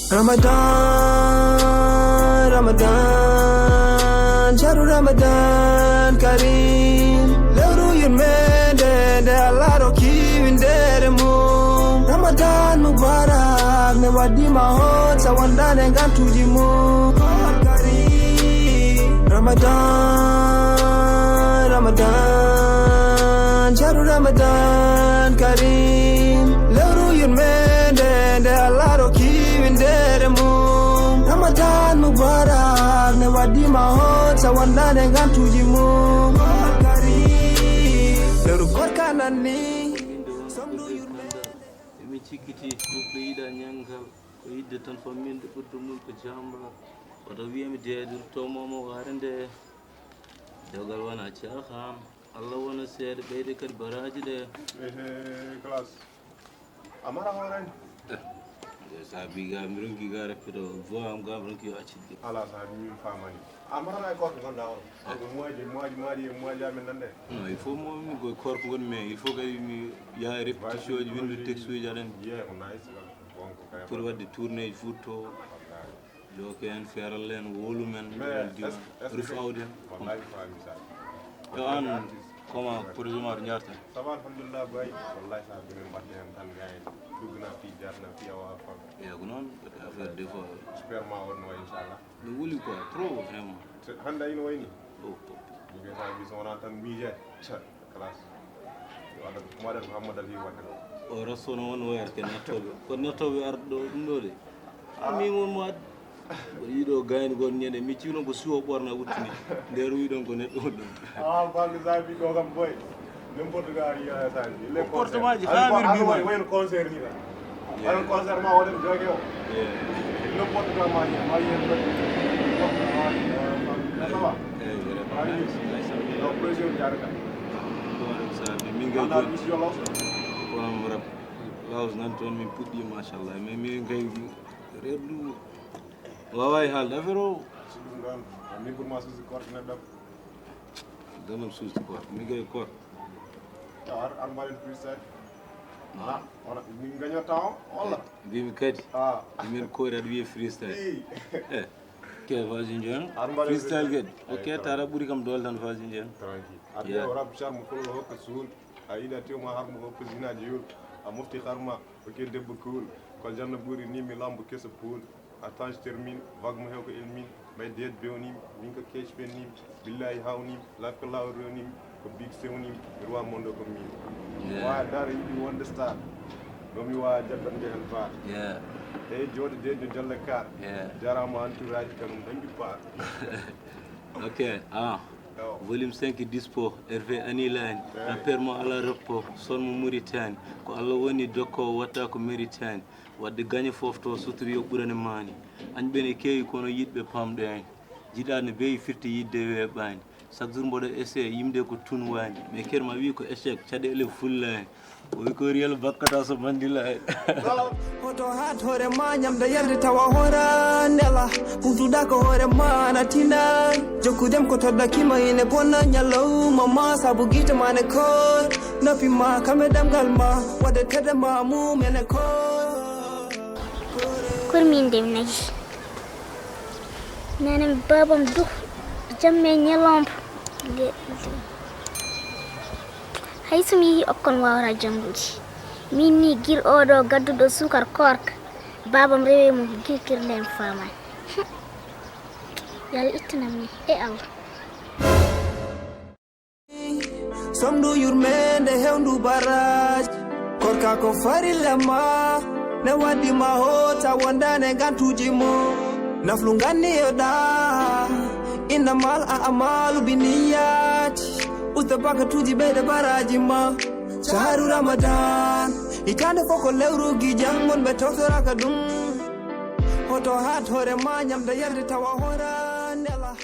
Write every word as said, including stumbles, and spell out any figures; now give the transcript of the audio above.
Ramadan, Ramadan, shahru Ramadan Kareem. Lewru yurmende nde Allah rokki winndere mum. Ramadan Mubarak, ne waɗi ma hot sa wondaade ngantuuji mum. Kareem. Ramadan, Ramadan, shahru Ramadan Kareem. Lewru yurmende nde Allah rokki winndere mum. Ramadan Mubarak, ne waɗi ma hot sa wondaade ngantuuji mum. Kareem. Lewru koorka nanni. Somdu yurmende. Emin cikkiti, woɓɓe yiɗa ñanngal, ko yidde tan fammin, ɗo ɓurɗo mum ko jamba. Oto wiyami deedur, to momo waare nde. Dogal wona caaxaan, Allah wona seede, ɓeyde kadi baraaji ɗe. Ehe, classe. A mara hoore ni? Eh, nde saabi ga, mi ronki ga reppeto, voix am ga, mi ronki yo accitde. Ala saabi min famani. A marana e koorko gonɗa on? Ko mois de, mois de, mois de, mois de amin nande. Non, il faut mo, mi ko koorko ngon, mais il faut kadi mi yaha répétition ji, winndo texte uji aɗen. Yeeyi ko nice, bon, ko kay. Pour waɗde tournée ji, futto. Wallahi. Jooke en, feeral en, wolu men, mais diwan, est-ce que, est-ce que ruf awdi en. Wallahi, faami sa. Yo an, comment projet ma to jarta? Ça va, alhamdulillah, bay. Wallahi, sa bini mbaɗde hen tan, gay. Duggana fi, jarna fi, awa fam. Eeyi, ko noon, affaire des fois. Super ma wonno, inchallah. No wuli quoi, trop, vraiment. Hannde ino wayni? Oh, oh. Ɗum kay, sa wi so wonaa tan miije. Classe. Waɗa, waɗa ko Hammadal wi waɗde ko. O rasono on o yar ke nattoɓe. Ko nattoɓe arɗo ɗum ɗo de. Ah, mi won mo ad-, mboɗo yiɗo gayni gon ñande. Mi ciwno ko suwo ɓorna wuttini. Nder wi ɗon ko neɗɗo on ɗon. Ah, balɗe saabi ɗo kam boy. N'importe quoi, a yiya saabi. Comportement ji famille bi wayno concert ni tan. Aɗa concert ma waɗen joge o. N'importe quoi ma yiya, ma yiya. Ça va? Eeyi, vraiment. Nice, nice. No, plaisir jarata. Ko waɗa ko saabi min gay. Ana jooɗi. Wish your love. Kono mo rap. Laos nan toon min puɗɗi, machallah. Mais min gay reedu. Wawa e haalde affaire o. So ɗum ɗon, min pour moi, suusi koorko neɗɗo. Ɗum ɗon suusi koorko. Min gay koorko. Ar, ar mbaɗen freestyle. Ah, wala, min gañoto taw, walla? Mbimi kadi. Ah. Min koori aɗa wiya freestyle. Ii. Eh, ke Fazi Ndiaye. Ar mbaɗen freestyle kadi. Eeyi, ok, tara ɓuri kam doole tan Fazi Ndiaye. Tranquille. Aɗa wiya o rap charme kolo hokka suul. A yiɗa tew ma har mo hokka zinaaji yul. A mofti har ma, ok, debbo cool. Ko janna ɓuri ni mi lambo keso pool. Attache termine, vague mo hew ko elmine, may deet bewnim, min ko keec pennim, billahi hawnim, life ko law rewnim, ko big sewnim, roi mondo ko min. Yeah. Wa dara yiɗi wonde star, ɗo mi wawa jaggat nde hen faar. Yeah. Hey, jooɗo de no jolle kar. Yeah. Jarama entourage kam dañɓi paar. Ok, ah. Yo. Volume cinq dispo, Hervé Aniline, yeah. Rappeur mo ala reppo, son mo Mauritanie, ko Allah woni dokko watta ko Mauritanie. Waɗde gaño fof to sutiri yo ɓurane maani. Añ ɓene keewi kono yiɗɓe pamɗe añ. Jiɗaade no beyi firti yiɗde weeɓaani. Chaque jour mboɗo essayé yimde ko tun waani. Mais ker ma wi ko échec caɗeele fullaani. O wi ko riyal bakkata so mandila en. Hoto haat hoore ma ñamde yarde tawa hoora ndela. Ɓuutuɗa ko hoore ma na tinay. Jokkudem ko toddakima ine bonna ñallawma ma sabu gite ma ne koor. Noppi ma kam e ɗemngal ma. Waɗde tedde ma mum ene koor. Kurmin dem nayi. Nanam babam duk jamme ñalombo. Hay so mi yii okkon wawra janngude. Min ni gir oɗo gadduɗo sukar koorka. Babam rewe mo gir gir nden faman. Yalla ittanam ni e Allah. Somdu yurmende hewndu baraj. Korka ko farilla ma. Ne waddi ma hota wondane gantuji mo. Naflu ganni yoda. Inna mal a amalu biniyati. Usta bakatuji ɓeyde baraji ma. Shahru Ramadan. Hitande foko lewru gijan mon ɓe tawtoraka ɗum. Hoto hat hoore ma ñamde yarde tawa hora ndela.